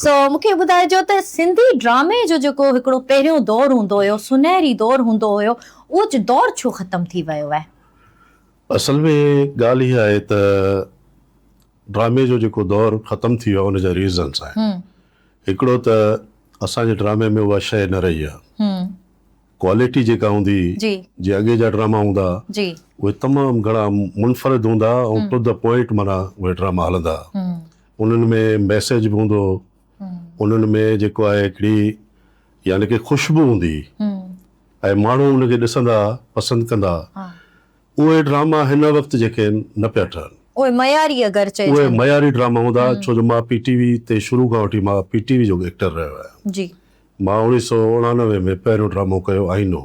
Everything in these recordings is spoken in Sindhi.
سو مون کي ٻڌائجو ته سنڌي ڊرامي جو جيڪو هڪڙو پهريون دور هوندو هيو، سنهري دور هوندو هيو، اهو دور ڇو ختم ٿي ويو آهي؟ اصل ۾ ڳالهه اها آهي ته ڊرامي جو جيڪو دور ختم ٿي ويو آهي ان جا ريزنس آهن. هڪڙو ته اسان جي ڊرامي ۾ اها شيء نه رهي آهي. ڪوالٽي جيڪا هوندي هئي، جي اڳي جا ڊراما هوندا ها اهي تمام گهڻا منفرد هوندا ها ۽ ٽو the point معنيٰ اهي ڊراما هلندا ها. انهن ۾ ميسيج به هوندو هو، انهن ۾ جيڪو آهي هڪڙي يعني ڪي خوشبو هوندي هئي ۽ ماڻهو ان کي ڏسندا ها، پسند ڪندا ها. اهي ڊراما هن وقت جيڪي آهن نه پيا ٺهن. اهي معياري اگر چئجن. اهي معياري ڊراما هوندا ها ڇو جو مان پي ٽي وي تي شروع کان وٺي مان پي ٽي وي جو ايڪٽر رهيو آهيان. جي. مان 1989 ۾ پهريون ڊرامو ڪيو آئينو.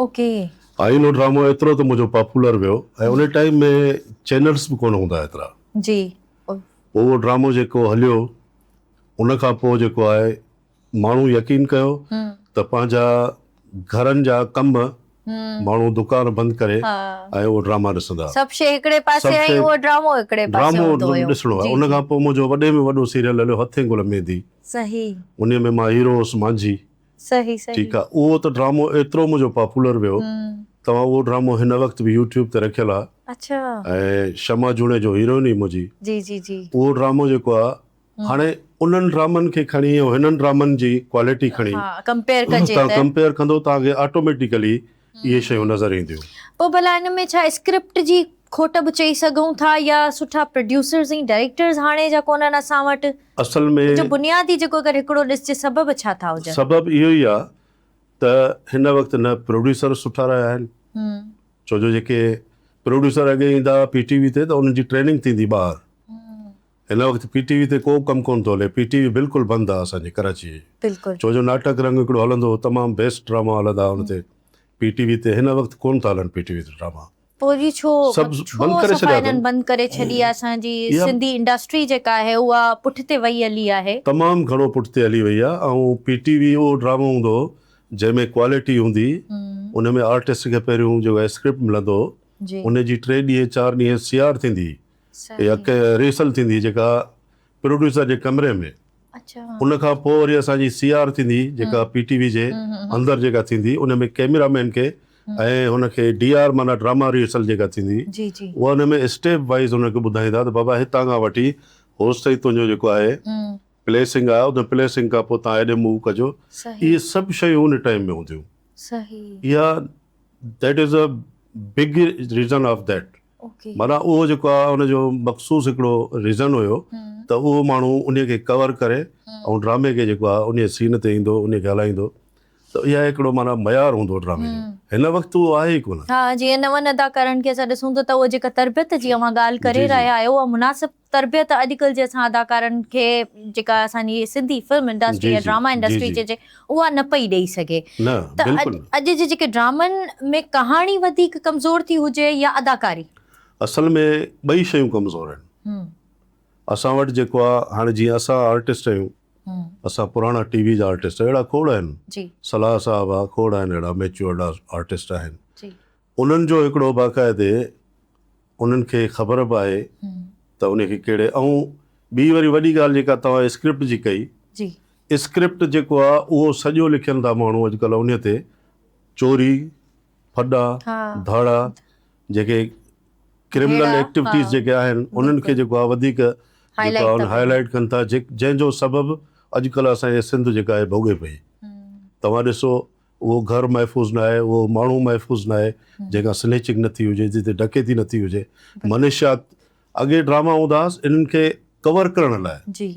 اوڪي. آئينو ڊرامو ايترو ته منهنجو پاپولر ويو ۽ ان ٽائيم ۾ چينلز به ڪونه هوندا ايترا. جي. پوء اهو ڊرامو جيڪو هليو ان کان پوء جيڪو آهي ماڻهو يقين ڪيو ته پنهنجا گهرن جا ڪم ماڻهو دڪان بند ڪري ۽ اهو ڊراما ڏسندا. سڀ شيء هڪڙي پاسي ۽ اهو ڊرامو هڪڙي پاسي هوندو هيو. ڊرامو ڏسڻو آهي. ان کان پوء منهنجو وڏي ۾ وڏو سيريل هليو هٿين گل ميندي. صحيح. انهي ۾ مان هيرو هوس مانجهي. صحيح صحيح. ٺيڪ آ اهو ته ڊرامو ايترو منهنجو پاپولر ويو توهان اهو ڊرامو هن وقت به يوٽيوب تي رکيل آ. اڇا. ۽ شمع جوڻيجو هيروئن هئي منهنجي. جي جي جي. اهو ڊرامو جيڪو آ هاڻي انهن ڊرامن کي کڻي ۽ هنن ڊرامن جي ڪوالٽي کڻي ها ڪمپيئر ڪجي توهان ڪمپيئر ڪندو توهان کي آٽوميٽيڪلي اهي شيون نظر اينديون. پوء ڀلا ان ۾ ڇا اسڪرپٽ جي کوٽ به چئي سگهون ٿا يا سٺا پروڊيوسرز ۽ ڊائريڪٽرز هاڻي جا ڪونهن اسان وٽ؟ اصل ۾. ان جو بنيادي جيڪو اگر هڪڙو ڏسجي سبب ڇا ٿا هجن؟ سبب اهو ئي آ ته هن وقت نه پروڊيوسر سٺا رهيا آهن ڇو جو جيڪي پروڊيوسر اڳي ايندا هئا پي ٽي وي تي ته انهن جي ٽريننگ ٿيندي ٻاهر هن وقت پي ٽي وي تي ڪو ڪم ڪونه ٿو هلي پي ٽي وي بلڪل بند آ اسان جي ڪراچي جي بلڪل ڇو جو ناٽڪ رنگ هڪڙو هلندو هو تمام بيسٽ ڊراما هلندا هئا ان تي پي ٽي وي تي هن وقت ڪونه ٿا هلن پي ٽي وي تي ڊراما. پوء جي ڇو سڀ ڇو بند ڪري صفا ڇڏيا انهن اٿن. بند ڪري ڇڏي آهي اسان جي اها سنڌي انڊسٽري جيڪا آهي اها پٺتي وئي هلي آهي. تمام گهڻو پٺتي هلي وئي آهي ۽ پي ٽي وي اهو ڊرامو هوندو هو جنهن ۾ ڪوالٽي هوندي ان ۾ آرٽسٽ کي پهريون جيڪو اسڪرپٽ ملندو هو جي ان جي ٽي ڏينهن چار ڏينهن سي آر ٿيندي هئي يا صحيح ريهرسل ٿيندي هئي جيڪا پروڊيوسر جي ڪمري ۾ ان کان پوء وري اسان جي سي آر ٿيندي جيڪا پي ٽي وي جي اندر جيڪا ٿيندي ان ۾ ڪيميرا مين کي ۽ هن کي ڊي آر معنيٰ ڊراما ريهرسل جيڪا ٿيندي اها ان ۾ اسٽيپ وائيز ان کي ٻڌائيندا ته بابا هتان کان وٺي هوستائين تنهنجو جيڪو آهي پليسنگ آهي ان پليسنگ کان پوء تان هيڏي موو ڪجو اهي سڀ شيون ان ٽائيم ۾ هونديون اها that is a big reason of that معنيٰ اهو جيڪو آهي ان جو مخصوص هڪڙو ريزن هيو ته اهو ماڻهو انهي کي ڪور ڪري ۽ ڊرامي کي جيڪو آهي انهي سين تي ايندو انهي کي هلائيندو ته اها هڪڙو معنيٰ معيار هوندو هو ڊرامي جو هن وقت اهو آهي ئي ڪونه. ها جيئن نون اداڪارن کي اسان ڏسون ٿا ته اها جيڪا تربيت جي اوهان ڳالهه ڪري رهيا آهيو اها مناسب تربيت اڄڪلهه جي اسان اداڪارن کي جيڪا اسان جي سنڌي فلم انڊسٽري يا ڊراما انڊسٽري چئجي اها نه پئي ڏئي سگهي ته اڄ جي جيڪي ڊرامن ۾ ڪهاڻي وڌيڪ ڪمزور ٿي هجي يا اداڪاري؟ اصل ۾ ٻئي شيون ڪمزور آهن اسان وٽ جيڪو آهي هاڻي جيئن اسان آرٽسٽ آهيون اسان پراڻا ٽي وي جا آرٽسٽ اهڙا کوڙ آهن صلاح صاحب آ کوڙ آهن اهڙا ميچوئرڊ آرٽسٽ آهن انهن جو هڪڙو باقاعدي انهن کي خبر به آهي ته ان کي ڪهڙي ۽ ٻي وري وڏي ڳالهه جيڪا توهان اسڪرپٽ جي ڪئي جي اسڪرپٽ جيڪو آهي اهو سڄو لکين ٿا ماڻهو اڄڪلهه انهي تي چوري ڦڏا ڌاڙا جيڪي ڪرمنل ايڪٽيوٽيز جيڪي آهن انهن کي جيڪو آهي وڌيڪ جيڪو آهي هائي لائيٽ ڪن ٿا جنهن جو سبب اڄڪلهه اسان جي سنڌ جيڪا آهي ڀوڳي پئي توهان ڏسو اهو گهر محفوظ ناهي، اهو ماڻهو محفوظ ناهي جنهن کان سنيچنگ نه ٿي هجي، جتي ڊڪيتي نه ٿي هجي. منشيات اڳي ڊراما هوندا هئا انهن کي ڪور ڪرڻ لاء. جي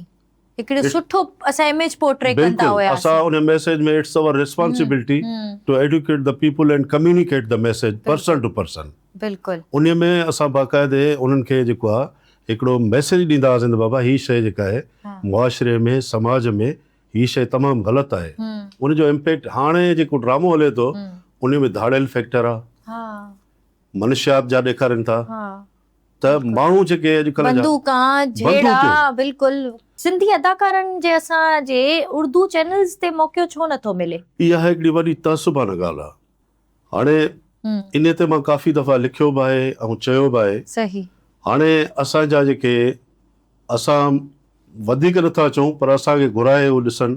هڪڙو سٺو اسان اميج پورٽري ڪندا هياسين. بلڪل اسان ان message ۾ it's our responsibility to educate the people and communicate the message person to person. بلڪل. انهي ۾ اسان باقاعدي انهن کي جيڪو آهي هڪڙو ميسيج ڏيندا هئاسين ته بابا هي شيء جيڪا آهي معاشري ۾ سماج ۾ هي شيء تمام غلط آهي ان جو امپيڪٽ هاڻي جيڪو ڊرامو هلي ٿو ان ۾ ڌاڙيل فيڪٽر آ منشيات جا ڏيکارين ٿا ته ماڻهو جيڪي اڄڪلهه جا بندوقان جهيڙا بلڪل سنڌي اداڪارن جي اسان جي اردو چينلز تي موقعو ڇو نٿو ملي؟ اها هڪڙي وڏي تعصبانه ڳالهه آ هاڻي انهي تي مان ڪافي دفعا لکيو به آهي ۽ چيو به آهي صحيح هاڻي اسان جا جيڪي اسان وڌيڪ نٿا چئون پر اسان کي گهرائي هو ڏسن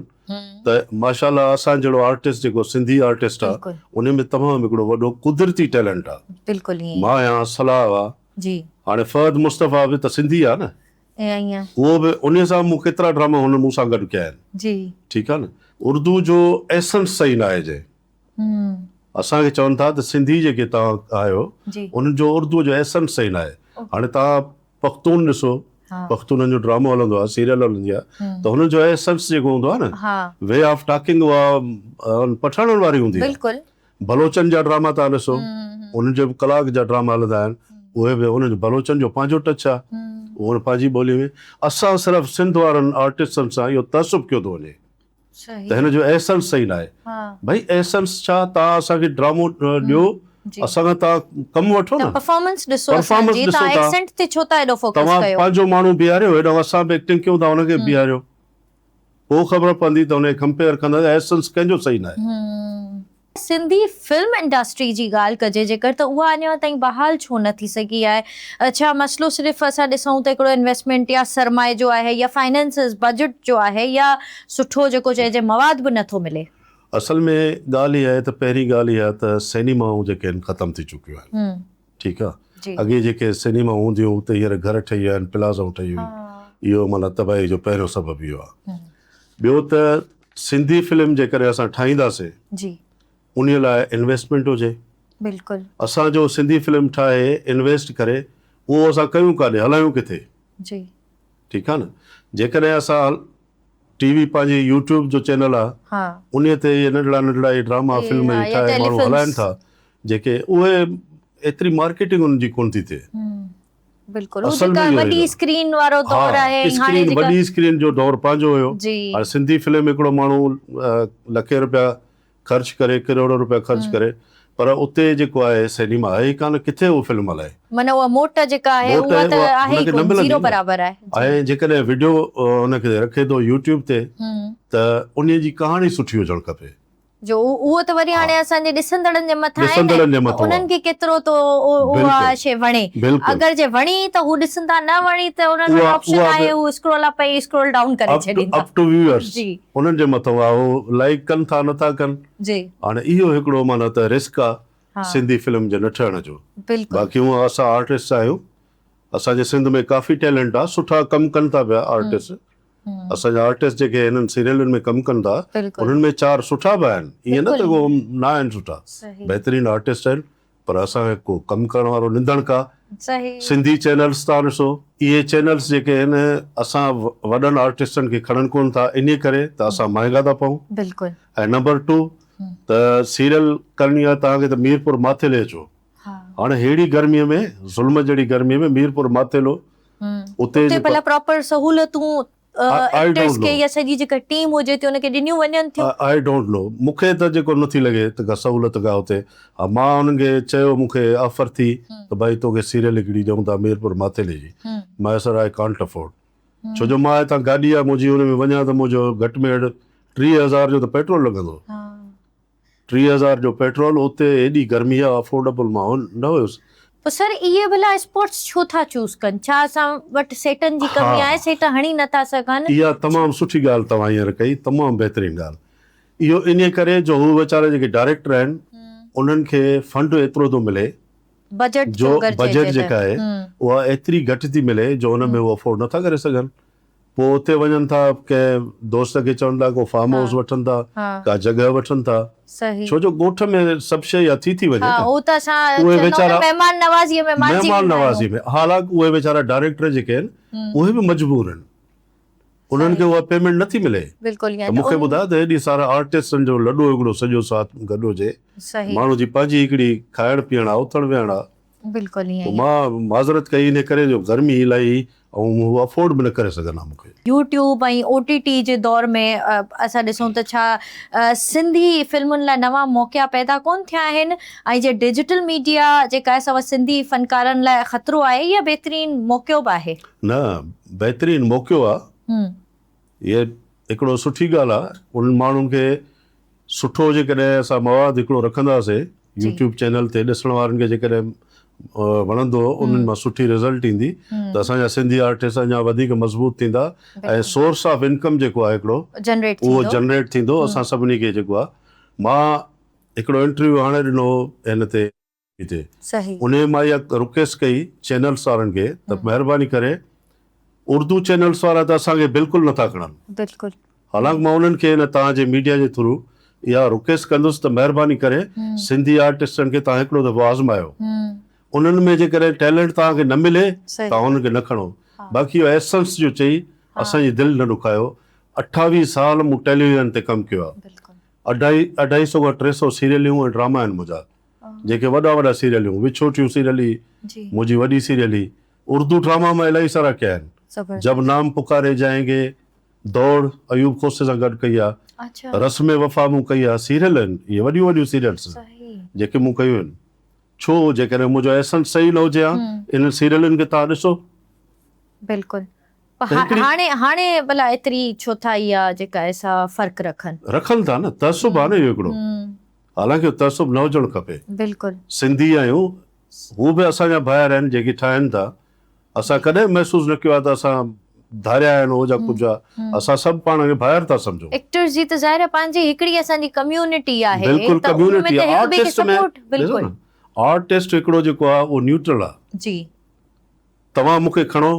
ته ماشاء الله اسان جهڙو آرٽسٽ جيڪو سنڌي آرٽسٽ آ ان ۾ تمام هڪڙو وڏو قدرتي ٽيلنٽ آ. بلڪل ائين. مان آهيان صلاح آ. جي. هاڻي فهد مصطفيٰ به ته سنڌي آ نه. ائين. اهو به انهي سان مون ڪيترا ڊراما هن مون سان گڏ ڪيا آهن. جي. ٺيڪ آ نه. اردو جو ايسنس صحيح ناهي جي. اسان کي چون ٿا ته سنڌي جيڪي توهان آهيو انهن جو اردو جو ايسنس صحيح ناهي. هاڻي توهان پختون ڏسو پختونن جو ڊرامو هلندو آهي سيريل هلندي آهي ته هنن جو ايسنس جيڪو هوندو آهي نه وي آف ٽاڪنگ اها پٺاڻن واري هوندي آهي. بلوچن جا ڊراما توهان ڏسو انهن جو به ڪلاڪ جا ڊراما هلندا آهن اهي به انهن جو بلوچن جو پنهنجو ٽچ آهي اهو پنهنجي ٻولي ۾ اسان صرف سنڌ وارن آرٽسٽن سان اهو تعصب ڪيو ٿو وڃي ته هن جو ايسنس صحيح ناهي ڀئي ايسنس ڇا توهان اسان کي ڊرامو ڏيو اسان کان توهان ڪم وٺو نه پرفارمنس ڏسو اسان جي توهان ايڪسنٽ تي ڇو ٿا ايڏو فوڪس ڪيو توهان پنهنجو ماڻهو بيهاريو هيڏانهن اسان به ايڪٽنگ ڪيون ٿا ان کي به بيهاريو پوء خبر پوندي ته ان کي ڪمپيئر ڪندا ته ايسنس ڪنهن جو صحيح ناهي. سنڌي فلم انڊسٽري جي ڳالهه ڪجي جيڪر ته اها اڃا تائين بحال ڇو نه ٿي سگهي آهي؟ ڇا مسئلو صرف اسان ڏسون ته هڪڙو انويسٽمينٽ يا سرمائي جو آهي يا فائنانسز بجيٽ جو آهي يا سٺو جيڪو چئجي مواد به نه ٿو ملي؟ اصل ۾ ڳالهه اها آهي ته پهرين ڳالهه اها ته سئنيمائون جيڪي آهن ختم ٿي چڪيون آهن ٺيڪ آهي اڳي جيڪي سئنيمائون هونديون هيون اتي هينئر گهر ٺهي ويا آهن پلازائون ٺهي ويون آهن اهو معنيٰ تباهي جو پهريون سبب اهو آهي ٻيو ته سنڌي فلم جيڪڏهن اسان ٺاهينداسين جي انهي لاء انويسٽمينٽ هجي بلڪل اسان جو سنڌي فلم ٺاهي انويسٽ ڪري اهو اسان ڪيون ڪاڏي هلايون ڪٿي جي ٺيڪ آ نه جيڪڏهن اسان ٽي وي پنهنجي يوٽيوب جو چينل آ انهي تي اهي ننڍڙا ننڍڙا اهي ڊراما فلم اهي ٺاهي ماڻهو هلائن ٿا جيڪي اهي ايتري مارڪيٽنگ انهن جي ڪونه ٿي ٿئي بلڪل هو جيڪا وڏي اسڪرين وارو دور آهي ها اسڪرين وڏي اسڪرين جو دور پنهنجو هيو هاڻي سنڌي فلم هڪڙو ماڻهو لکين روپيا خرچ ڪري ڪروڙين روپيا خرچ ڪري پر اتي جيڪو آهي سئنيما آهي ئي ڪانه ڪٿي اهو فلم هلائي معنيٰ اها موٽ جيڪا آهي اها ته آهي ئي ڪونه زيرو برابر آهي ۽ جيڪڏهن وڊيو ان کي رکي ٿو يوٽيوب تي ته انهي جي ڪهاڻي سٺي هجڻ کپي. جو اهو ته وري هاڻي اسان جي ڏسندڙن جي مٿان آهي نه ته انهن کي ڪيترو ٿو اها شيء وڻي. اگر جي وڻي ته هو ڏسندا نه وڻي ته انهن وٽ آپشن آهي هو اسڪرول اپ ۽ اسڪرول ڊائون ڪري ڇڏيندا. اپ ٽو ويوئرس انهن جي مٿان آهي هو لائيڪ ڪن ٿا نه ٿا ڪن. هاڻي اهو هڪڙو معنيٰ ته رسڪ آهي سنڌي فلم جي نه ٺهڻ جو. باقي هونء اسان آرٽسٽ آهيون اسان جي سنڌ ۾ ڪافي ٽيلنٽ آهي سٺا ڪم ڪن ٿا پيا آرٽسٽ اسان جا آرٽسٽ جيڪي هنن سيريلن ۾ ڪم ڪن ٿا انهن ۾ چار سٺا به آهن ائين نه ته ڪو نه آهن سٺا بهترين آرٽسٽ آهن پر اسان کي ڪو ڪم ڪرڻ وارو نندڻ ڪا سنڌي چينلز تان ڏسو اهي چينلز جيڪي آهن اسان وڏن آرٽسٽن کي کڻن ڪون ٿا انهي ڪري ته اسان مهانگا ٿا پئون بلڪل ۽ نمبر ٽو ته سيريل ڪرڻي آهي توهان کي ته ميرپور ماٿيلي اچو هاڻي ههڙي گرمي ۾ ظلم جهڙي گرمي ۾ ميرپور ماٿيلو اتي اتي ڀلا پراپر سهولتون ايڪٽرز کي يا سڄي جيڪا ٽيم هجي ٿي ان کي ڏنيون وڃن ٿيون؟ I don't know مون کي ته جيڪو نٿي لڳي ته ڪا سهولت ڪا اتي ها مان انهن کي چيو مون کي آفر ٿي ته ڀائي توکي سيريل هڪڙي ڏيون ٿا ميرپور ماٿيلي جي مان سر I can't afford ڇو جو مان هتان گاڏي آ منهنجي ان ۾ وڃان ته منهنجو گهٽ ۾ گهٽ 30,000 جو ته پيٽرول لڳندو. 3000 جو پيٽرول اتي ايڏي گرمي آ افورڊبل مان نه هيس. پوء سر اهي ڀلا اسپاٽس ڇو ٿا چوز ڪن؟ ڇا اسان وٽ سيٽن جي ڪمي آهي سيٽ هڻي نه ٿا سگهن؟ اها تمام سٺي ڳالهه توهان هينئر ڪئي تمام بهترين ڳالهه اهو انهي ڪري جو هو ويچارا جيڪي ڊائريڪٽر آهن انهن کي فنڊ ايترو ٿو ملي بجيٽ جو بجيٽ جيڪا آهي اها ايتري گهٽ ٿي ملي جو ان ۾ هو افورڊ نه ٿا ڪري سگهن پوء اتي وڃن ٿا ڪنهن دوست کي چون ٿا ڪو فارم هائوس وٺن ٿا ڪا جڳهه وٺن ٿا ڇو جو ڳوٺ ۾ سڀ شيء اها ٿي ٿي وڃي نه اهي ويچارا مهمان نوازي ۾ مهمان نوازي ۾ حالانڪ اهي ويچارا ڊائريڪٽر جيڪي آهن اهي به مجبور آهن انهن کي اها پيمينٽ نٿي ملي ته مون کي ٻڌاء ته هيڏي سارا آرٽسٽن جو لڏو هڪڙو سڄو ساٿ گڏ هجي ماڻهو جي پنهنجي هڪڙي کائڻ پيئڻ آ اٿڻ ويهڻ آ بلڪل ائين پوء مان معذرت ڪئي انهي ڪري جو گرمي الاهي هئي ۽ هو افورڊ به نه ڪري سگهن ها مون کي. يوٽيوب ۽ او ٽي ٽي جي دور ۾ اسان ڏسون ته ڇا سنڌي فلمن لاء نوان موقعا پيدا ڪونه ٿيا آهن ۽ جي ڊجيٽل ميڊيا جيڪا آهي سا اها سنڌي فنڪارن لاء خطرو آهي يا بهترين موقعو به آهي؟ نه بهترين موقعو آهي. هيء هڪڙو سٺي ڳالهه آهي انهن ماڻهن کي سٺو جيڪڏهن اسان مواد هڪڙو رکنداسين يوٽيوب چينل تي ڏسڻ وارن کي جيڪڏهن وڻندو انهن مان سٺي رزلٽ ايندي ته اسان جا سنڌي آرٽسٽ اڃا وڌيڪ مضبوط ٿيندا ۽ سورس آف انڪم جيڪو آهي هڪڙو اهو جنريٽ ٿيندو اسان سڀني کي جيڪو آهي مان هڪڙو انٽرويو هاڻي ڏنو هو هن تي تي انهي مان اها رڪويسٽ ڪئي چينلس وارن کي ته مهرباني ڪري اردو چينلس وارا ته اسان کي بلڪل نٿا کڻن بلڪل حالانڪ مان انهن کي هن توهان جي ميڊيا جي ٿرو اها رڪويسٽ ڪندس ته مهرباني ڪري سنڌي آرٽسٽن کي توهان هڪڙو دفعو آزمايو انهن ۾ جيڪڏهن ٽيلنٽ توهان کي نه ملي توهان انهن کي نه کڻو باقي اهو ايسنس جو چئي اسان جي دل نه ڏکايو 28 سال مون ٽيليويزن تي ڪم ڪيو آهي اڍائي اڍائي سو کان 300 سيريليون ۽ ڊراما آهن منهنجا جيڪي وڏا وڏا سيريليون وڇوٽيون سيريل هئي منهنجي وڏي سيريل هئي اردو ڊراما مان الاهي سارا ڪيا آهن جب نام پڪاري جائين گي دوڙ ايوب کوسي سان گڏ ڪئي آ رسم وفا مون ڪئي آ سيريل آهن اهي وڏيون وڏيون سيريلس جيڪي مون ڪيون آهن ڇو جيڪڏهن منهنجو ايسنس صحيح نه هجي ها انهن سيريلن کي توهان ڏسو. بلڪل هاڻي هاڻي ڀلا ايتري ڇو ٿا اها جيڪا آهي سا فرق رکن. رکن ٿا نه تعصب آ نه اهو هڪڙو حالانڪه اهو تعصب نه هجڻ کپي. بلڪل. سنڌي آهيون هو به اسان جا ڀائر آهن جيڪي ٺاهن ٿا اسان ڪڏهن به محسوس نه ڪيو آهي ته اسان ڌاريا آهن هو جا ڪجهه آهي اسان سڀ پاڻ کي ڀائر ٿا سمجهون. ايڪٽرز جي ته ظاهر آهي پنهنجي هڪڙي اسان جي ڪميونٽي آهي بلڪل ته ان ۾ ڪميونٽي ته آهي هڪ ٻئي کي آرٽسٽ ۾ سپورٽ ڏسو بلڪل. نه آرٽسٽ هڪڙو جيڪو آهي اهو نيوٽرل آهي. جي. توهان مون کي کڻو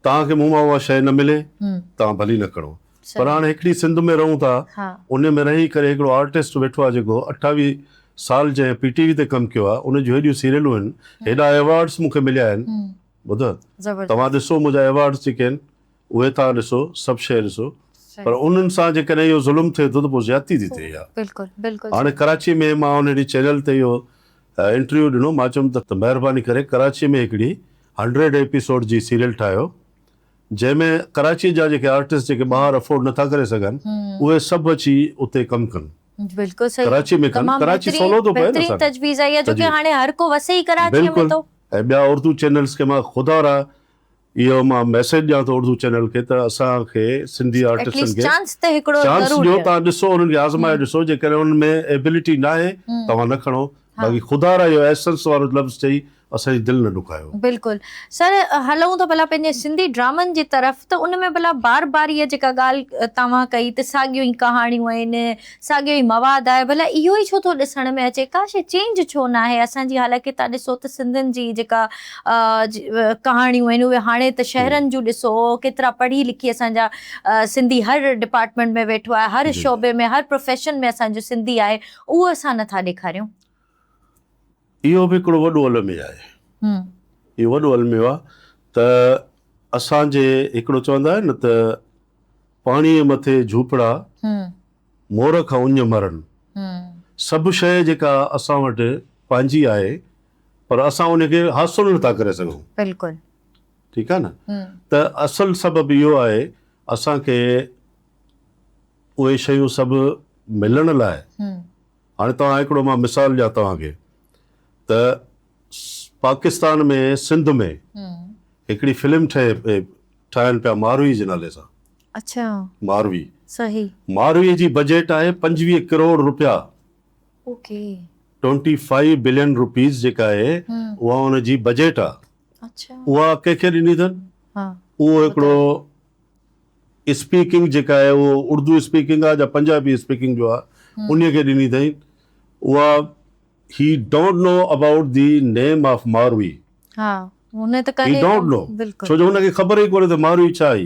توهان کي مون مان اها شيء نه ملي توهان ڀلي نه کڻو پر هاڻي هڪڙي سنڌ ۾ رهون ٿا ان ۾ رهي ڪري هڪڙو آرٽسٽ ويٺو آهي جيڪو 28 سال جنهن پي ٽي وي تي ڪم ڪيو آهي ان جون هيڏيون سيريلون آهن هيڏا ايوارڊس مون کي مليا آهن ٻڌو توهان ڏسو منهنجا ايوارڊس جيڪي آهن اهي توهان ڏسو سڀ شيء ڏسو پر انهن سان جيڪڏهن اهو ظلم ٿئي ٿو ته پوء زيادتي ٿي ٿئي اها بلڪل بلڪل هاڻي ڪراچي ۾ مان ان ڏينهن چينل تي اهو انٽرويو ڏنو مان چيم ته مهرباني ڪري ڪراچي ۾ هڪڙي هنڊريڊ ايپيسوڊ جي سيريل ٺاهيو جنهن ۾ ڪراچي جا جيڪي آرٽسٽ جيڪي ٻاهر افورڊ نٿا ڪري سگهن اهي سڀ اچي اتي ڪم ڪن. بلڪل صحيح ڪراچي ۾ ڪن ڪراچي سولو ٿو پئي نه بهترين تجويز آهي جو ڪي هاڻي هر ڪو وسي ئي ڪراچي ۾ ٿو. ۽ ٻيا اردو چينلز کي مان خدا را اهو مان ميسيج ڏيان ٿو اردو چينل کي ته اسان کي سنڌي آرٽسٽن کي چانس ته هڪڙو چانس ڏيو توهان ڏسو انهن کي آزمائي ڏسو جيڪڏهن انهن ۾ ايبلٽي ناهي توهان نه کڻو باقي خدا را اهو ايسنس وارو لفظ چئي اسان جي دل نه ڏکايو. بلڪل سر هلون ٿا ڀلا پنهنجي سنڌي ڊرامن جي طرف ته ان ۾ ڀلا بار بار اها جيڪا ڳالهه توهان ڪئي ته ساڳيون ئي ڪهاڻيون آهن ساڳيو ئي مواد آهي ڀلا اهو ئي ڇو ٿو ڏسڻ ۾ اچي ڪا شي چينج ڇو ناهي اسان جي حالانڪه توهان ڏسو ته سنڌين جي جيڪا ڪهاڻيون آهن اهي هاڻي ته شهرن جون ڏسو ڪيترا پڙهي لکي اسان جا سنڌي هر ڊپارٽمينٽ ۾ ويٺو آهي هر شعبي ۾ هر پروفيشن ۾ اسان جو سنڌي آهي اهو اسان نٿا ڏيکاريون. اهو به هڪڙو وڏو الميو آهي. اهو وڏو الميو آهي ته اسان جي هڪڙو چوندا آهن نه ته پاڻيء مٿي جهوپڙا مور کان اڃ مرن. سڀ شيء جيڪا اسان وٽ پنهنجي آهي پر اسان ان کي حاصل نٿا ڪري سگهون. بلڪل. ٺيڪ آهي نه ته اصل سبب اهو آهي اسان کي اهي شيون سڀ ملڻ لاء هاڻي توهان هڪڙو مان مثال ڏيان توهان کي ته پاڪستان ۾ سنڌ ۾ هڪڙي فلم ٺهي ٺاهن پيا ماروي جي نالي سان. اڇا. ماروي. صحيح. ماروي جي بجيٽ آهي 25 ڪروڙ روپيا. اوڪي. 25 بلين روپيز جيڪا آهي اها ان جي بجيٽ آهي. اڇا. اها ڪنهن کي ڏني اٿن؟ ها. اهو هڪڙو اسپيڪنگ جيڪا آهي اهو اردو اسپيڪنگ آهي جا پنجابي اسپيڪنگ جو آهي انهي کي ڏني اٿائين اها he don't know about the name of Marvi ها هن ته هي don't know ڇو جو هن کي خبر ئي ڪونهي ته ماروي ڇا آهي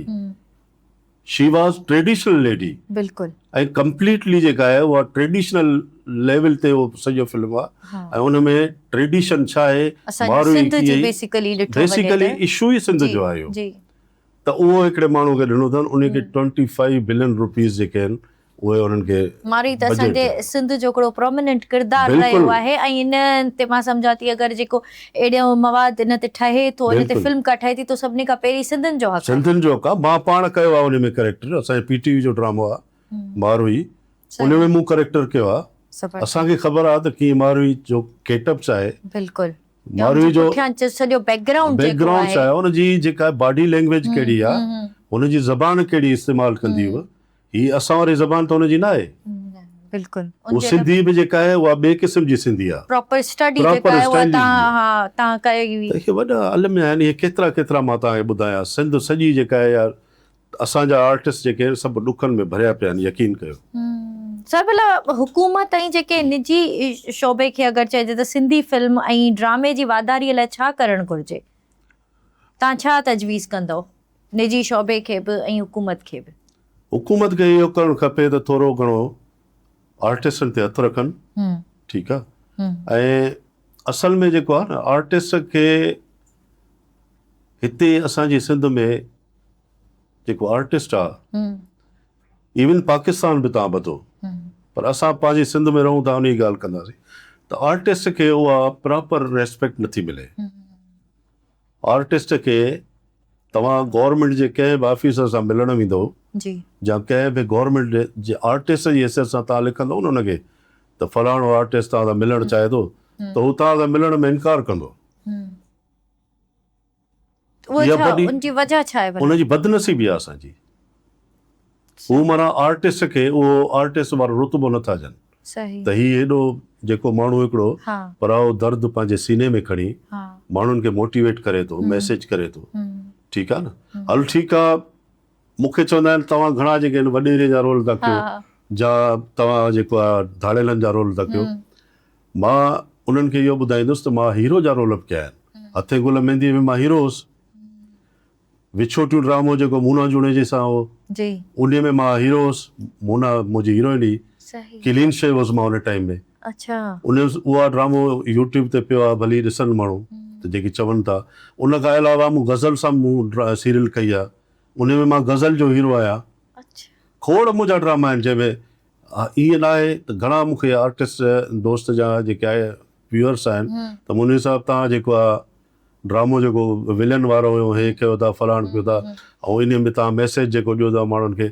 شي واز ٽريڊيشنل ليڊي بلڪل ۽ ڪمپليٽلي جيڪا آهي اها ٽريڊيشنل ليول تي اهو سڄو فلم آهي ۽ ان ۾ ٽريڊيشن ڇا آهي ماروي ڪيئن بيسيڪلي بيسيڪلي اشو ئي سنڌ جو آهي جي ته اهو هڪڙي ماڻهو کي ڏنو اٿن انهي کي ٽوئنٽي فائيو بلين روپيز جيڪي آهن اهي انهن کي مارئي ته اسان جي سنڌ جو هڪڙو پروميننٽ ڪردار رهيو آهي ۽ ان تي مان سمجهان ٿي اگر جيڪو اهڙو مواد ان تي ٺهي ٿو ان تي فلم ڪا ٺهي ٿي ته سڀني کان پهرين سنڌين جو حق آهي. سنڌين جو حق آهي مان پاڻ ڪيو آهي ان ۾ ڪريڪٽر اسان جي پي ٽي وي جو ڊرامو آهي ماروئي ان ۾ مون ڪريڪٽر ڪيو آهي اسان کي خبر آهي ته ڪيئن ماروئي جو گيٽ اپ ڇا آهي. بلڪل ماروي جو پٺيان سڄو بيڪ گرائونڊ بيڪ گرائونڊ ڇا آهي ان جي جيڪا باڊي لينگويج ڪهڙي آهي هن جي زبان ڪهڙي استعمال ڪندي هو هي اسان واري زبان ته هن جي نه آهي. بلڪل. هو سنڌي به جيڪا آهي اها ٻئي قسم جي سنڌي آهي. پراپر اسٽڊي جيڪا آهي اها تان ها تان ڪئي هئي. ته اهي وڏا الميا آهن اهي ڪيترا ڪيترا مان توهان کي ٻڌايان سنڌ سڄي جيڪا آهي يار اسان جا آرٽسٽ جيڪي آهن سڀ ڏکن ۾ ڀريا پيا آهن يقين ڪيو. سر ڀلا حڪومت ۽ جيڪي نجي شعبي کي اگر چئجي ته سنڌي فلم ۽ ڊرامي جي واڌاري لاء ڇا ڪرڻ گهرجي؟ تان ڇا تجويز ڪندؤ نجي شعبي کي به ۽ حڪومت کي به؟ حڪومت کي اهو ڪرڻ کپي ته ٿورو گهڻو آرٽسٽن تي هٿ رکن ٺيڪ آ ۽ اصل ۾ جيڪو آ نه آرٽسٽ کي هتي اسان جي سنڌ ۾ جيڪو آرٽسٽ آ ايون پاڪستان به تان ٻڌو پر اسان پنهنجي سنڌ ۾ رهون ٿا انهي ڳالهه ڪنداسين ته آرٽسٽ کي اها پراپر ريسپيڪٽ نٿي ملي آرٽسٽ کي توهان گورنمينٽ جي ڪنهن به آفيسر سان ملڻ ويندو جي جا ڪنهن به گورنمينٽ جي آرٽسٽ جي حيثيت سان توهان لکندو نه ان کي ته فلاڻو آرٽسٽ توهان سان ملڻ چاهي ٿو ته هو توهان سان ملڻ ۾ انڪار ڪندو. اهو ڇا ان جي وجه ڇا آهي ڀلا؟ ان جي بدنصيبي آهي اسان جي. هو معنيٰ آرٽسٽ کي اهو آرٽسٽ وارو رتبو نه ٿا ڏين ته هي هيڏو جيڪو ماڻهو هڪڙو پرائو درد پنهنجي سيني ۾ کڻي ماڻهن کي موٽيويٽ ڪري ٿو ميسيج ڪري ٿو ٺيڪ آهي نه هل ٺيڪ آهي مون کي چوندا آهن توهان گهڻا جيڪي آهن وڏيري جا رول ٿا ڪيو جا توهان جيڪو آهي ڌاڙيلن جا رول ٿا ڪيو مان انهن کي اهو ٻڌائيندس ته مان هيرو جا رول به ڪيا آهن هٿين گل مينديء ۾ مان هيرو هوس وڇوٽيون ڊرامو جيڪو مونا جوڻيجي سان هو انهي ۾ مان هيرو هوس مونا منهنجي هيروئن هئي ڪلين شيو هوس مان ان ٽائيم ۾ ان اها ڊرامو يوٽيوب تي پيو آهي ڀلي ڏسن ماڻهو ته جيڪي چون ٿا ان کان علاوه مون غزل سان مون سيريل ڪئي آهي ان ۾ مان غزل جو هيرو آهيان کوڙ منهنجا ڊراما آهن جنهن ۾ ائين نه آهي ته گهڻا مون کي آرٽسٽ دوست جا جيڪي آهي ويورس آهن ته منير صاحب تان جيڪو آهي ڊرامو جيڪو ولين وارو هيو هي ڪيو ٿا فلاڻ ڪيو ٿا ۽ انهي ۾ توهان ميسيج جيڪو ڏيو ٿا ماڻهن کي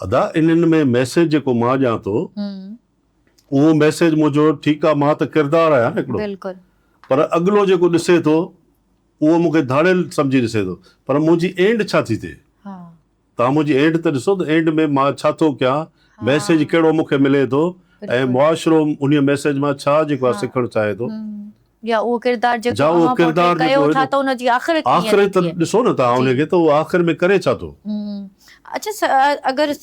ادا انهن ۾ ميسيج جيڪو مان ڏيان ٿو اهو ميسيج منهنجو ٺيڪ آ مان ته ڪردار آهيان نه هڪڙو بلڪل پر اڳلو جيڪو ڏسي ٿو اهو مون کي ڌاڙيل سمجهي ڏسي ٿو پر منهنجي اينڊ ڇا ٿي ٿئي توهان منهنجي اينڊ ته ڏسو ته اينڊ ۾ مان ڇا ٿو ڪيان، ميسيج ڪهڙو مون کي ملي ٿو ۽ معاشرو انهيء ميسيج مان ڇا جيڪو آهي سکڻ چاهي ٿو. يا اهو ڪردار جيڪو اوهان پورٽري ڪيو ٿا ته ان جي آخر ڪيئن آخر ته ڏسو نه توهان ان کي ته اهو آخر ۾ ڪري ڇا ٿو. اڇا اگر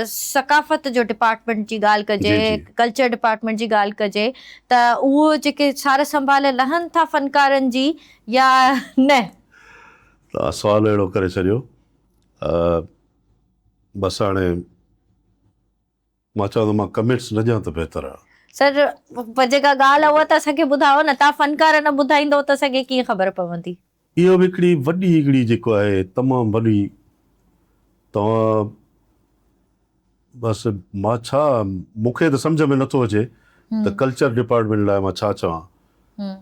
ثقافت جو ڊپارٽمينٽ جي ڳالهه ڪجي، ڪلچر ڊپارٽمينٽ جي ڳالهه ڪجي ته اهو جيڪي سار سنڀال لهن ٿا فنڪارن جي يا نه؟ توهان سوال اهڙو ڪري ڇڏيو بس هاڻي مان چوان ٿو مان ڪمينٽس نه ڏيان ته بهتر آهي. سر پر جيڪا ڳالهه آهي اها ته اسان کي ٻڌايو نه توهان فنڪار نه ٻڌائيندو ته اسان کي ڪيئن خبر پوندي. اهو به هڪڙي وڏي هڪڙي جيڪو آهي تمام وڏي توهان بس مان ڇا مون کي ته سمجهه ۾ نٿو اچي ته ڪلچر ڊپارٽمينٽ لاء مان ڇا چوان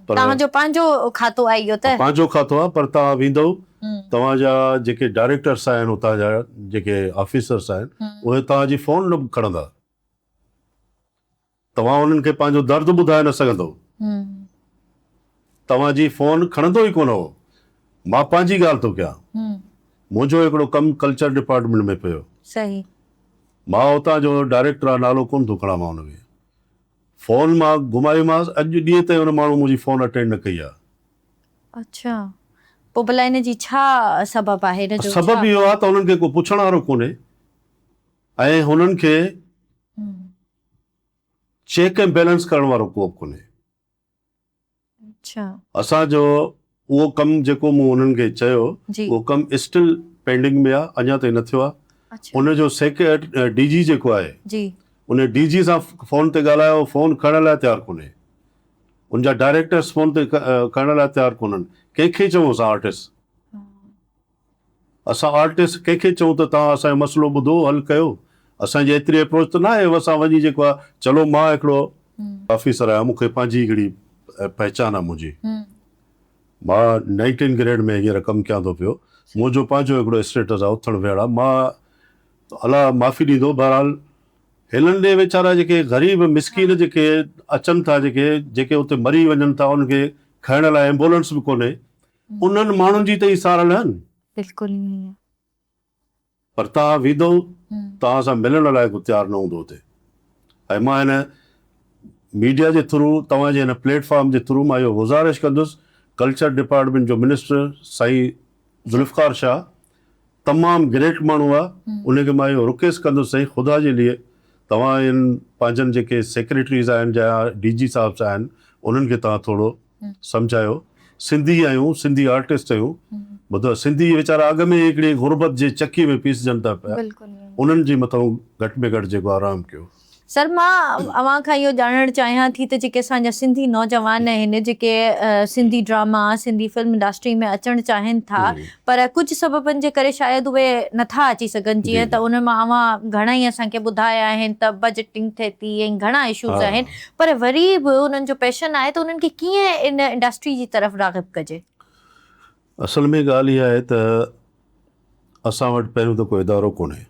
پر توهان جو پنهنجو کاتو آهي اهو ته. پنهنجو کاتو آهي پر توهان ويندؤ توهان جا جيڪي ڊائريڪٽرس آهن اتان جا جيڪي آفيسرس آهن اهي توهان جي فون نه کڻندا توهان انهن کي پنهنجو درد ٻڌائي نه سگهندؤ. توهان جي فون کڻندو ئي ڪونه هو. مان پنهنجي ڳالهه ٿو ڪيان. منهنجو هڪڙو ڪم ڪلچر ڊپارٽمينٽ ۾ پيو. مان اتان جو ڊائريڪٽر آ نالو ڪونه ٿو کڻان مان ان کي. فون مان گهمايومانس اڄ ڏينهن تائين ان ماڻهو منهنجي فون اٽينڊ نه ڪئي آ. اڇا. پوء ڀلا ان جي ڇا سبب آهي؟ ان جو ڇا؟ سبب اهو آ ته انهن کي ڪو پڇڻ وارو ڪونهي ۽ هنن کي چيڪ ۽ بيلنس ڪرڻ وارو ڪو به ڪونهي. اڇا. اسان جو اهو ڪم جيڪو مون انهن کي چيو اهو ڪم اسٽل پينڊنگ ۾ آهي اڃا تائين نه ٿيو آهي. ان جو سيڪريٽ ڊي جي جيڪو آهي ان ڊي جي سان فون تي ڳالهايو فون کڻڻ لاء تيار ڪونهي. ان جا ڊائريڪٽرس فون تي کڻڻ لاء تيار ڪونهن. ڪنهن کي چئون اسان آرٽسٽ؟ اسان آرٽسٽ ڪنهن کي چئون ته توهان اسان جو مسئلو ٻڌو حل ڪيو اسان جي ايتري اپروچ ته ناهي اسان وڃي جيڪو آهي چلو مان هڪڙو آفيسر آهيان مون کي پنهنجي هڪڙي پهچان آهي منهنجي مان نائنٽين گريڊ ۾ هينئر ڪم ڪيان ٿو پيو منهنجو پنهنجو هڪڙو اسٽيٽس آهي اٿڻ ويهڻ آهي مان الله معافي ڏيندو بهرحال هنن ڏي ويچارا جيڪي غريب مسڪين جيڪي اچن ٿا جيڪي جيڪي اتي مري وڃن ٿا انهن کي کڻڻ لاء ايمبولنس به ڪونهي انهن ماڻهن جي ته ئي سار لهن. بلڪل ائين ئي آهي. پر توهان ويندؤ توهان سان ملڻ لاء ڪو تيار نه هوندو اتي. ۽ مان هن ميڊيا جي ٿرو توهان جي هن پليٽ فارم جي ٿرو مان اهو گذارش ڪندس ڪلچر ڊپارٽمينٽ جو منسٽر سائين ذوالفقار شاهه تمام گريٽ ماڻهو آ ان کي مان اهو رڪيسٽ ڪندس سائين خدا جي لئي توهان ان پنهنجن جيڪي سيڪريٽريز آهن جا ڊي جي صاحب آهن انهن کي توهان ٿورو سمجهايو سنڌي آهيون سنڌي آرٽسٽ آهيون ٻڌو سنڌي ويچارا اڳ ۾ هڪڙي غربت جي چڪي ۾ پيسجن ٿا پيا انهن جي مٿان گهٽ ۾ گهٽ جيڪو آرام ڪيو. سر مان اوهان کان اهو ڄاڻڻ چاهيان ٿي ته جيڪي اسان جا سنڌي نوجوان آهن جيڪي Sindhi drama Sindhi film industry ۾ اچڻ چاهين ٿا پر ڪجهه سببن جي ڪري شايد اهي نٿا اچي سگهن جيئن ته انهن مان اوهان گهڻا ئي اسان کي ٻڌايا آهن ته بجيٽنگ ٿئي ٿي ۽ گهڻا اشوز آهن پر وري به انهن جو پيشن آهي ته انهن کي ڪيئن ان انڊسٽري جي طرف راغب ڪجي؟ اصل ۾ ڳالهه اها آهي ته اسان وٽ پهريون ته ڪو ادارو ڪونهي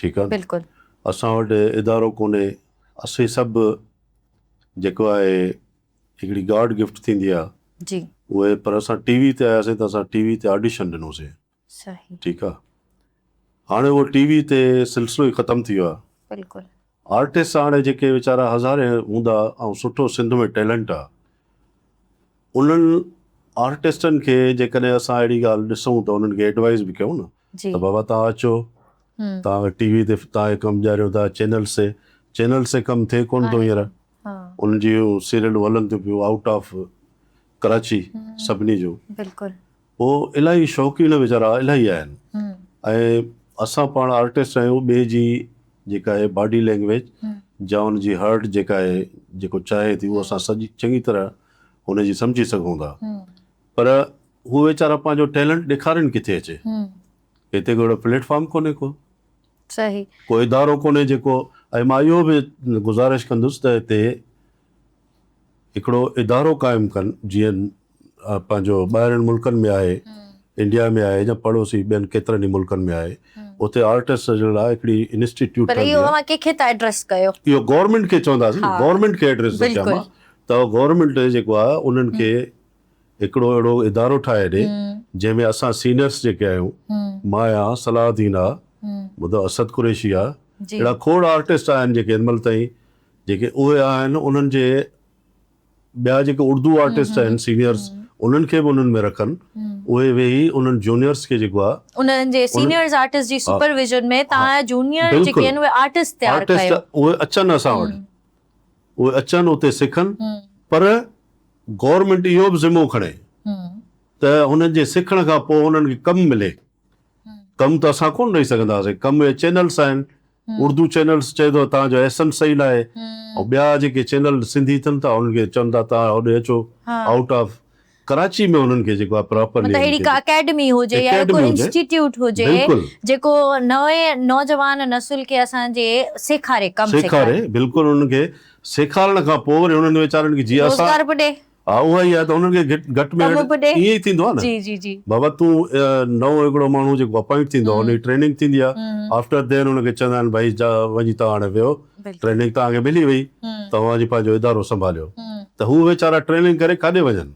ٺيڪ آهي بلڪل اسان وٽ ادارو ڪونهي اسين سڀ جيڪو آهي هڪڙي گاڊ گفٽ ٿيندي آهي جي اهي پر اسان ٽي وي تي آياسين ته اسان ٽي وي تي آڊيشن ڏنوسين صحيح ٺيڪ آهي هاڻي اهو ٽي وي تي سلسلو ئي ختم ٿي ويو آهي بلڪل آرٽسٽ هاڻي جيڪي ويچارا هزارين هوندا ۽ سٺو سنڌ ۾ ٽيلنٽ آ انهن آرٽسٽن کي جيڪڏهن اسان اهڙي ڳالهه ڏسون ته انهن کي ايڊوائز به ڪيون نه ته بابا توهان اچو توهان ٽي وي تي توهان کي ڪم ڏياريون ٿا چينلس تي چينلس تي ڪم ٿئي ڪونه ٿو هينئر انهن جون سيريلون هلن ٿيون پيون آئوٽ آف ڪراچي سڀني جون بلڪل پوء الاهي شوقين ويچارا الاهي آهن ۽ اسان پاڻ آرٽسٽ آهيون ٻئي جي جيڪا آهي باڊي لينگويج جا ان جي هرٽ جيڪا آهي جيڪو چاهي ٿي اهو اسان سڄي چڱي طرح ان جي سمجهي سگهون ٿا پر هو ويچارا پنهنجو ٽيلنٽ ڏيکارين ڪٿي اچي هتي ڪو اهڙو پليٽ فارم ڪونهي ڪو صحيح ڪو ادارو ڪونهي جيڪو ۽ مان اهو به گذارش ڪندس ته هتي هڪڙو ادارو قائم ڪن جيئن پنهنجو ٻاهرين ملڪن ۾ آهي انڊيا ۾ آهي يا پڙوسي ٻين ڪيترن ئي ملڪن ۾ آهي اتي آرٽسٽ جي لاء هڪڙي انسٽيٽيوٽ پر اهو اوهان ڪنهن کي ٿا ايڊريس ڪيو؟ اهو گورنمينٽ کي چونداسين گورنمينٽ کي ايڊريس ٿو چوان مان ته گورنمينٽ جيڪو آهي انهن کي هڪڙو اهڙو ادارو ٺاهي ڏي جنهن ۾ اسان سينئرس جيڪي آهيون مان آهيان صلاح الدين آهي ٻڌو اسد قريشي آهي اهڙا کوڙ آرٽسٽ آهن جيڪي هن مهل تائين جيڪي اهي آهن انهن جي ٻيا جيڪي اردو آرٽسٽ آهن سينيئرس انهن کي به انهن ۾ رکن اهي ويهي انهن جونيئرس کي جيڪو آهي انهن جي سينيئرز آرٽسٽ جي سپرويزن ۾ توهان جونيئر جيڪي آهن اهي آرٽسٽ تيار ڪيو اهي اچن اسان وٽ اهي اچن اتي سکن پر گورنمينٽ اهو به ذمو کڻي ته انهن جي سکڻ کان پوء انهن کي ڪم ملي ڪم ته اسان ڪونه ڏئي سگهنداسين ڪم اهي چينلس آهن اردو چينلس چئي ٿو توهان جو احسن صحيح ناهي ۽ ٻيا جيڪي چينل سنڌي اٿن ٿا انهن کي چون ٿا توهان هوڏي اچو آئوٽ آف ڪراچي ۾ انهن کي جيڪو آهي پراپرلي مطلب اهڙي ڪا اڪيڊمي هجي يا ڪو انسٽيٽيوٽ هجي جيڪو نئين نوجوان نسل کي اسان جي سيکاري ڪم سيکاري بلڪل انهن کي سيکارڻ کان پوء وري انهن ويچارن کي جي اسان روزگار به ڏي ها اها ئي آهي ته انهن کي گهٽ گهٽ ۾ گهٽ ائين ئي ٿيندو آهي نه جي جي جي بابا تون نئون هڪڙو ماڻهو جيڪو اپائنٽ ٿيندو آهي ان جي ٽريننگ ٿيندي آهي آفٽر دين ان کي چوندا آهن ڀائي جا وڃي توهان هاڻي ويهو ٽريننگ توهان کي ملي وئي توهان وڃي پنهنجو ادارو سنڀاليو ته هو ويچارا ٽريننگ ڪري ڪاڏي وڃن.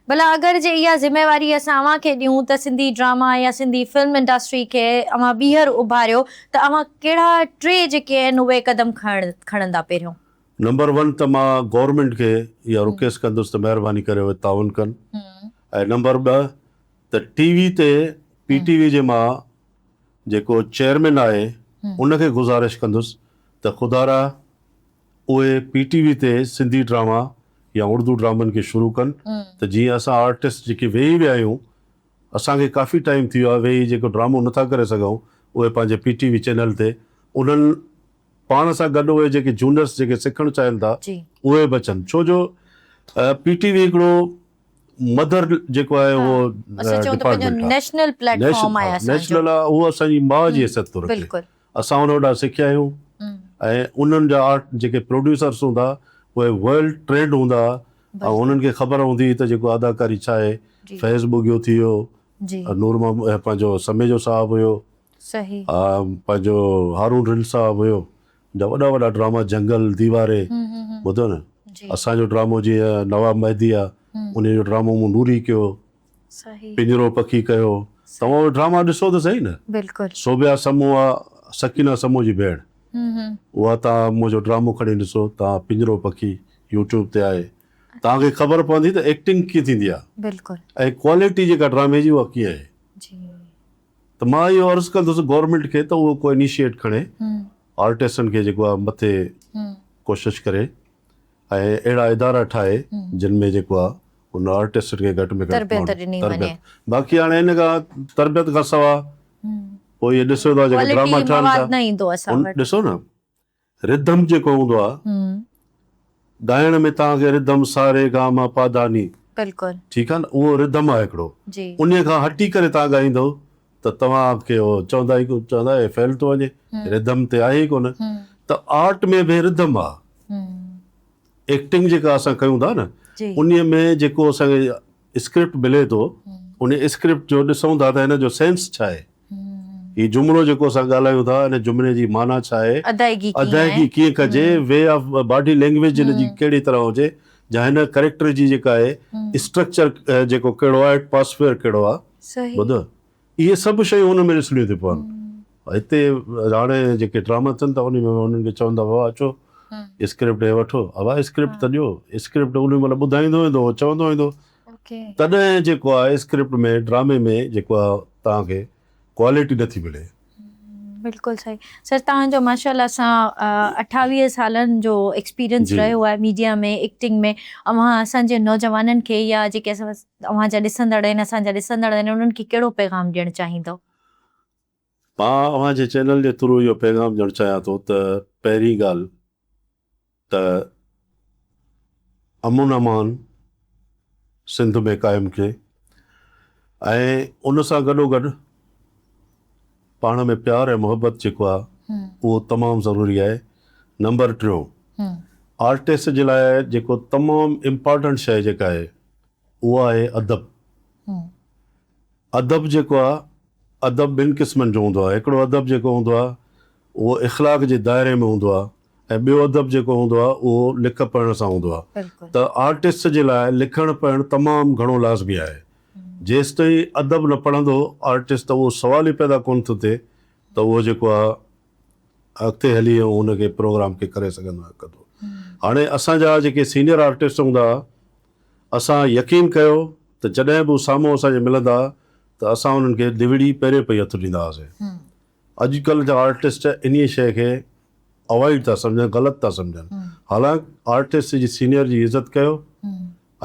ڀلا اگر جي اها ذميواري اسان اوهان کي ڏيون ته سنڌي ڊراما يا سنڌي فلم انڊسٽري کي اوهان ٻيهر اڀاريو ته اوهان ڪهڙا ٽي جيڪي آهن اهي قدم کڻندا پهريون. نمبر ون ته مان گورنمينٽ کي اها رڪيسٽ ڪندس ته مهرباني ڪري اهي تعاون ڪن ۽ نمبر ٻه ته ٽي وي تي پي ٽي وي جي مان جيڪو چيئرمين آهي ان کي گذارش ڪندس ته خدارا اهي پي ٽي وي تي سنڌي ڊراما يا اردو ڊرامن کي شروع ڪن ته جيئن اسان آرٽسٽ جيڪي ويهي ويا آهيون اسان کي ڪافي ٽائيم ٿي ويو آهي ويهي جيڪو ڊرامو نٿا ڪري سگهون اهي پنهنجي پي ٽي وي چينل تي انهن پاڻ سان گڏ اهي جيڪي جونيئرس جيڪي سکڻ چاهين ٿا اهي به اچن ڇو جو پي ٽي وي هڪڙو مدر جيڪو آهي اهو ڊپارٽمينٽ آهي نيشنل پليٽ فارم آهي اسان جو نيشنل آهي اهو اسان جي ماء جي حيثيت ٿو رکي اسان ان وٽان سکيا آهيون ۽ انهن جا آرٽ جيڪي پروڊيوسرس هوندا اهي ويل ٽرينڊ هوندا ۽ انهن کي خبر هوندي ته جيڪو اداڪاري ڇا آهي فيض ٻگهيو ٿي ويو نور محمد پنهنجو سميجو صاحب هيو صحيح. پنهنجو هارون رند صاحب هيو جا وڏا وڏا ڊراما جهنگل ديواري ٻڌو نه اسان جو ڊرامو جيئن نواب مهدي آ ان جو ڊرامو مون نوري ڪيو پڃرو پکي ڪيو توهان اهي ڊراما ڏسو ته صحيح نه بلڪل سوڀيا سمون آ سڪينه سمون جي ڀيڻ. اها توهان منهنجو ڊرامو کڻي ڏسو توهان پڃرو پکي يوٽيوب تي آهي توهان کي خبر پوندي ته ايڪٽنگ ڪيئن ٿيندي آهي بلڪل ۽ ڪوالٽي جيڪا ڊرامي جي اها ڪيئن آهي جي ته مان اهو عرض ڪندس گورنمينٽ کي ته اهو ڪو انيشيٽ کڻي آرٽسٽن کي جيڪو آهي مٿي ڪوشش ڪري ۽ اهڙا ادارا ٺاهي جن ۾ جيڪو آهي ان آرٽسٽن کي گهٽ ۾ گهٽ تربيت ڏني وڃي. باقي هاڻي ان کان تربيت کان سوا پوء اهي ڏسو ٿا جيڪي ڊراما ٺهن ٿا ان ڏسو نه رڌم جيڪو هوندو آهي ڳائڻ ۾ توهان کي رڌم سا ري گا ما پا ڌا ني بلڪل ٺيڪ آهي نه اهو رڌم آهي هڪڙو جي انهي کان هٽي ڪري توهان ڳائيندو ته توهان کي اهو چوندا ئي چوندا هي فيل ٿو وڃي رڌم تي آهي ئي ڪونه ته آرٽ ۾ به رڌم آهي ايڪٽنگ جيڪا اسان ڪيون ٿا نه انهي ۾ جيڪو اسان کي اسڪرپٽ ملي ٿو انهي اسڪرپٽ جو ڏسون ٿا ته هن جو سينس ڇا آهي هي جملو جيڪو اسان ڳالهايون ٿا ان جملي جي معنيٰ ڇا آهي ادائگي ڪيئن ڪجي وي آف باڊي لينگويج هن جي ڪهڙي طرح هجي جا هن ڪريڪٽر جي جيڪا آهي اسٽرڪچر جيڪو ڪهڙو آهي ايٽماسفيئر ڪهڙو آهي ٻڌو اهي سڀ شيون ان ۾ ڏسڻيون ٿيون پون. هتي هاڻي جيڪي ڊراما ٿين ٿا انهي ۾ انهن کي چون ٿا بابا اچو اسڪرپٽ هي وٺو ابا اسڪرپٽ ته ڏيو اسڪرپٽ انهي مهل ٻڌائيندو ويندو هو چوندو ويندو تڏهن جيڪو آهي اسڪرپٽ ۾ ڊرامي ۾ جيڪو آهي توهان کي ڪوالٽي نٿي ملي. بلڪل صحيح سر توهان جو ماشاء الله سان 28 سالن جو ايڪسپيرينس رهيو آهي ميڊيا ۾ ايڪٽنگ ۾ اوهان اسان جي نوجوانن کي يا جيڪي اوهان جا ڏسندڙ آهن اسان جا ڏسندڙ آهن انهن کي ڪهڙو پيغام ڏيڻ چاهيندؤ؟ مان اوهان جي چينل جي ٿرو اهو پيغام ڏيڻ چاهيان ٿو ته پهرين ڳالهه ته امن امان سنڌ ۾ قائم ٿئي ۽ ان سان گڏو گڏ پاڻ ۾ پيار ۽ محبت جيڪو آهي اهو تمام ضروري آهي نمبر ٽيون آرٽسٽ جي لاء جيڪو تمام امپارٽنٽ شيء جيڪا آهي اهو آهي ادب. ادب جيڪو آهي ادب ٻن قسمن جو هوندو آهي هڪڙو ادب جيڪو هوندو آهي اهو اخلاق جي دائري ۾ هوندو آهي ۽ ٻيو ادب جيڪو هوندو آهي اهو لک پڙهڻ سان هوندو آهي ته آرٽسٽ جي لاء لکڻ پڙهڻ تمام گهڻو لازمي آهي جيستائين ادب نه پڙهندو آرٽسٽ ته اهو سوال ئي پيدا ڪونه ٿو ٿئي ته اهو جيڪو آهي اڳتي هلي ۽ ان کي پروگرام کي ڪري سگهندو ۽ ڪندو. هاڻي اسان جا جيڪي سينيئر آرٽسٽ هوندا ها اسان يقين ڪيو ته جڏهن به هو سامهون اسان جي ملندا ها ته اسان انهن کي ڏوڙي پيري پئي هٿ ڏيندا هئاسين. اڄ ڪلهه جا آرٽسٽ انهيء شيء کي اوائڊ ٿا سمجهن غلط ٿا سمجهن. حالانڪ آرٽسٽ جي سينيئر جي عزت ڪيو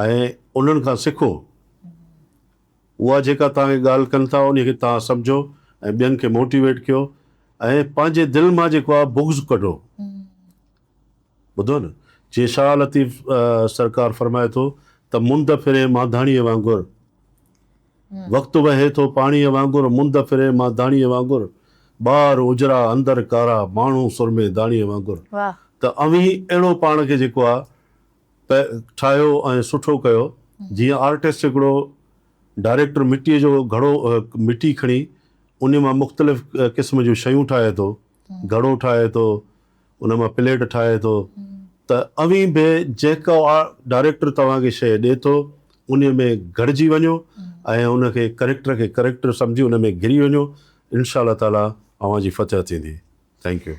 ۽ انهن کان سکو. اها جيڪا توهان کي ڳالهه ڪن ٿا انهي کي توهان سمجهو ۽ ٻين کي موٽيويٽ ڪيو ۽ پنهنجي دل مان جيڪو آهي بغض ڪڍو. ٻڌو نه جيئن شاهه لطيف سرڪار فرمائي ٿو ته مند ڦري مانڌاڻيء وانگر وقت وهي ٿو پاڻيء وانگر مند ڦري مانڌاڻيء وانگر ٻاهر اجرا اندر ڪارا ماڻهو سرمي داڻيء وانگر ته اوهين اهڙو پاڻ کي جيڪو آهي ٺاهيو ۽ سٺو ڪيو جيئن آرٽسٽ هڪڙو ڊائريڪٽر مٽيء جو گهڙو مٽي کڻي انهي مان مختلف قسم جون شيون ٺاهي ٿو گهڙو ٺاهي ٿو ان مان پليٽ ٺاهي ٿو ته اوهين به جيڪو ڊائريڪٽر توهان کي شيء ڏي ٿو انهي ۾ گهڙجي وڃو ۽ ان کي ڪريڪٽر کي ڪريڪٽر سمجهي ان ۾ گهري وڃو انشاء الله تعالي اوهان جي فتح ٿيندي thank you.